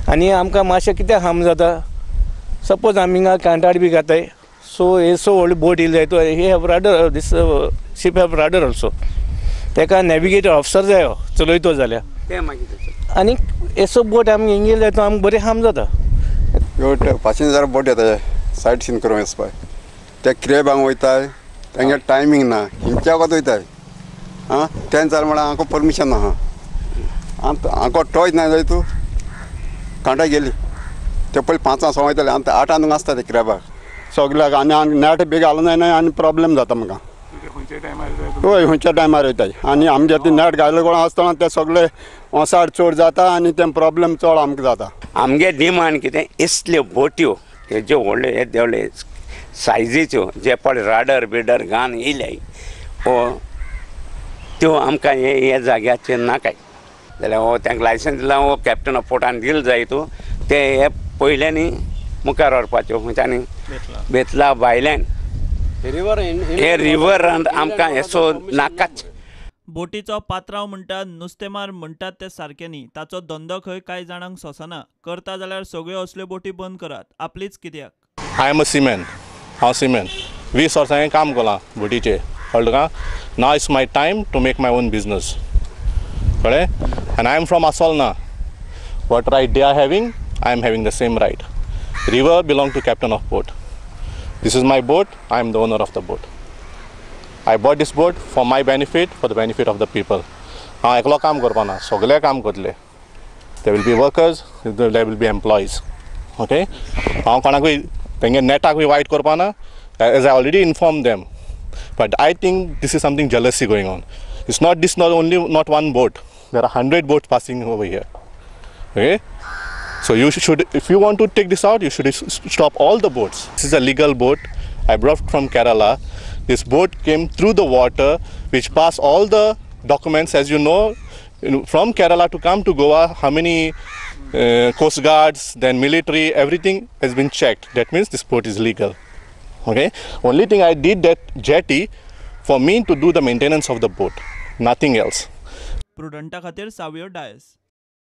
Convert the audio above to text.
आनी आमकां मातशें कितें हार्म जाता, सपोज आमी हिंगा कांटाळ बी घाताय, सो येसो व्हडली बोट येयली जाय, तो he have rudder, this ship have rudder also, तेका नॅविगेटर ऑफिसर जायो चलयतो जाल्यार आनी येसो बोट आमी हिंगा येयली जाय तो आमकां बरें हार्म जाता. पासिंजर बोट येता सायट सीन करूंक वचपाक, ते क्रेबांक वयताय, तेंगे टायमींग ना, खंयच्या वखद वयताय. आं तें जालें म्हळ्यार आमकां परमिशन आहा, आमकां टॉयच ना जाय तूं कांटा गेली ते पयलीं 5 6 वयताले, आनी 8 आसता ते क्रेबाक सगल्याक. आनी आनी नेट बी घालूं जायना आनी प्रॉब्लेम जाता म्हाका. हय खंयच्या टायमार वयताय आनी आमगे ती नेट घायले कोण आसतना ते सगळे ओसाड चड जाता आनी ते प्रॉब्लेम चड आमकां जाता. आमगे डिमांड कितें, इसल्यो बोट्यो हे ज्यो व्हडल्यो हे देंवले सायजीच्यो जे पळय राडर बिडर घान येयल्याय हो त्यो आमकां हे जाग्याचेर नाकाय. जाल्यार हो तांकां लायसन्स दिलां, हो कॅप्टन ऑफ पोर्टान दिल जाय तूं ते हे पयल्यांनी मुखार व्हरपाच्यो खंयच्यानी बेतला भायल्यान हे रिवर आमकां हेसो नाकाच. बोटीचो पात्रांव म्हणटात, नुस्तेमार म्हणटात ते सारके न्ही, ताचो धंदो खंय कांय जाणांक सोंसना. करता जाल्यार सगळ्यो असल्यो बोटी बंद करात, आपलीच कित्याक. I am a seaman, हांव सीमॅन, 20 वर्सां हांवें काम केलां बोटीचेर, कळ्ळें तुका. Now it's my time to make my own business, कळ्ळें. And I am from Assolna. What right they are having, I am having the same right. River belong to captain of boat. This is my boat, I am the owner of the boat. I bought this boat for my benefit, for the benefit of the people. हांव एकलो काम करपाना, सगळे काम करतले. There will be workers, there will be employees. Okay, हांव कोणाकूय तेंगे नेटाकूय वायट करपाना, as I already inform them. But I think this is something jealousy going on. It's not this, not only not one boat, there are 100 boats passing over here. Okay, so you should, if you want to take this out, you should stop all the boats. This is a legal boat I brought from Kerala. This boat came through the water, which passed all the documents, as you know, from Kerala to come to Goa, how many coast guards, then military, everything has been checked. That means this boat is legal. Okay, only thing I did that jetty for me to do the maintenance of the boat, nothing else. प्रुडंटा खातीर सावियो डायस.